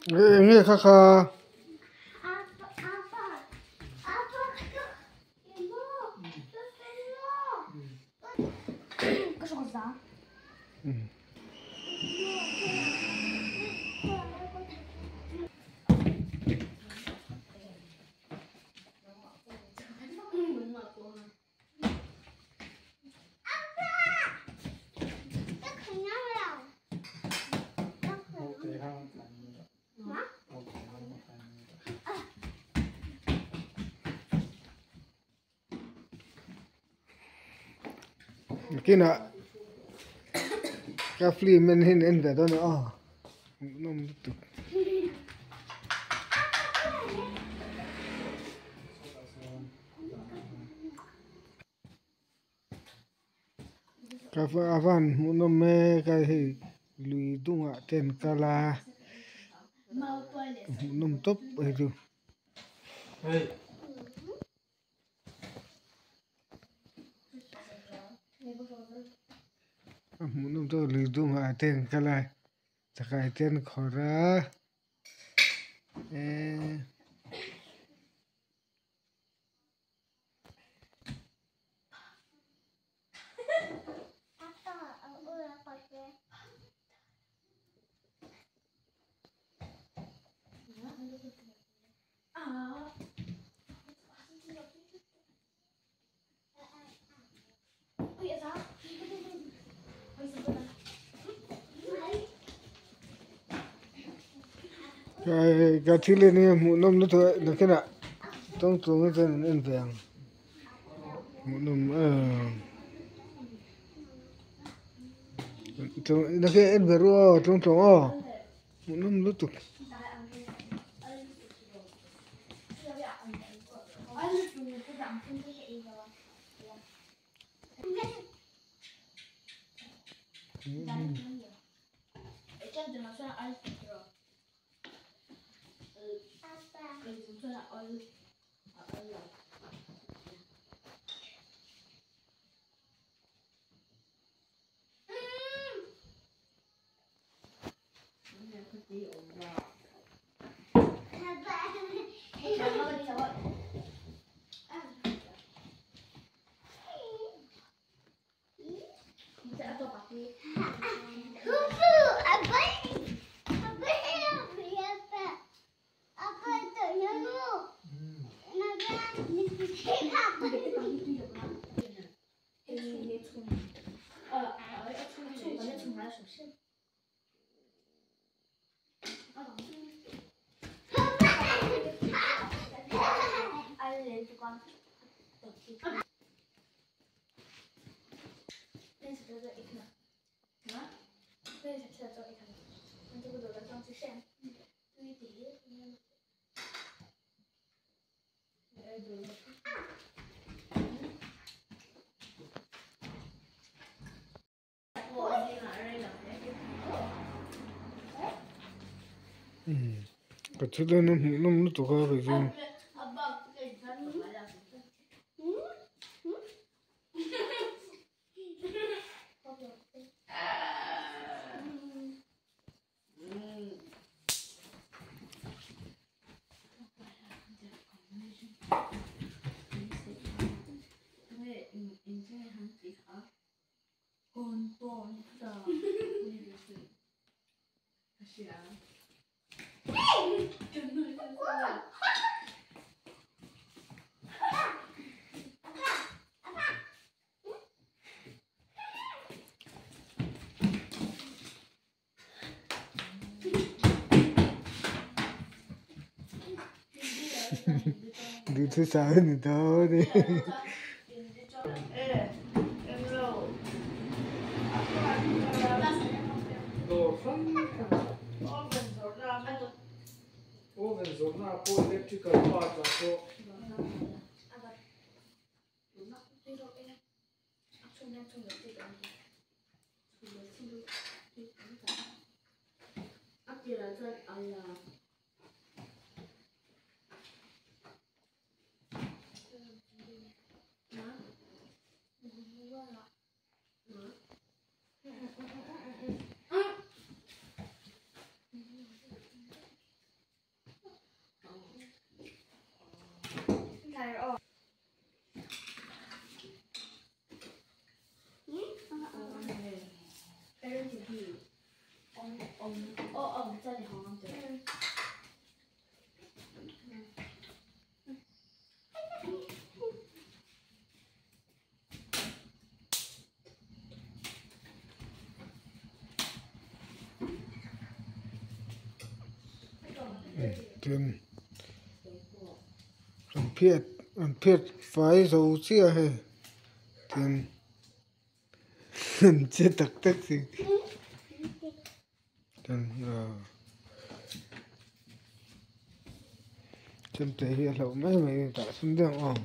Enge kha kha. Nakinah ka film en hian en ve dawn a aw hmuhnawm lutuk. Ka a van hmuhnawm e ka hei lui dungah te an kal a hmuhnawm tawp hei chu. A hmuhnawm tawp lui dungah te an kal a chakai te an khawrh a eee. Ka thil en hi a hmuhnawm lutuk a nakinah tawngtawnga chuan an en ve ang hmuhnawm em nakinah en ve ru aw tawngtawng aw hmuhnawm lutuk. Ka thil en a hmuhnawm lutuk a kei chu. Duhthusam a ni dawn e. Chuan an phiat an phiat fai zo chiah hei chuan an che tak tak si chuan ahh chemte hi a hlauh mai mai a ni tah sawn deuh ang aw.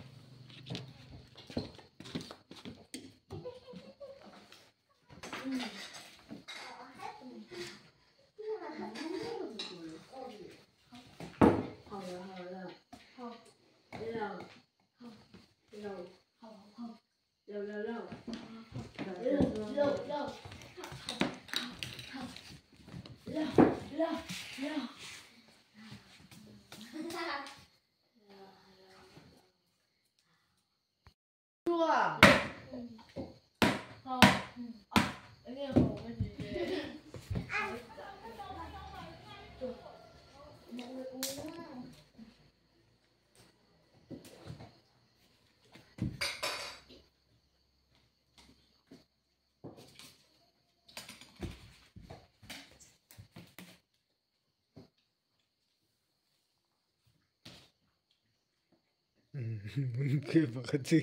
Hmunpui pakhat hi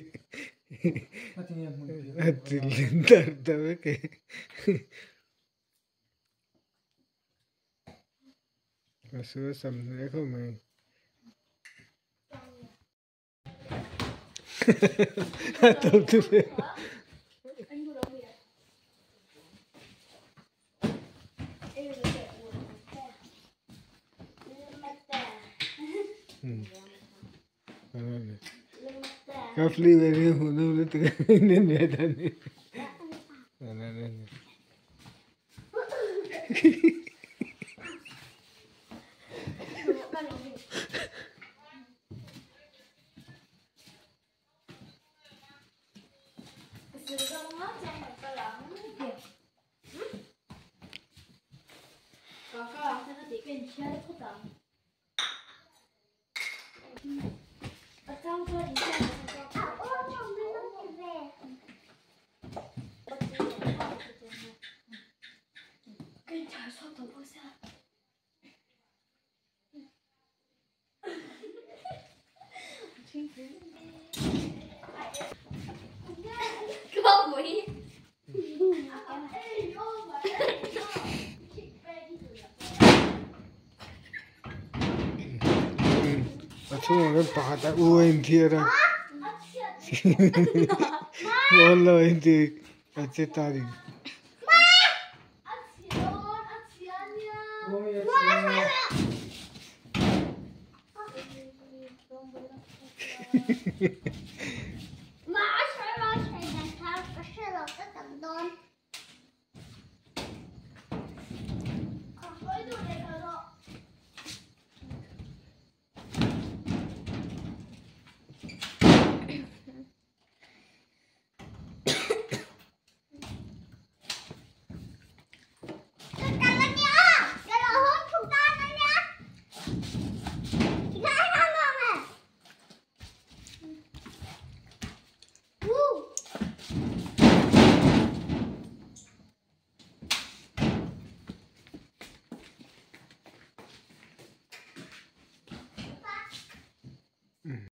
a ti lian dar ta vek e. A sual sam hle khawp mai. A tawp chu hle. Kafli ve ni hunu lu tu ne ne da ni. A chhungah khan pakhat a u a inthiar a mawl lo a inti a che ta a ni.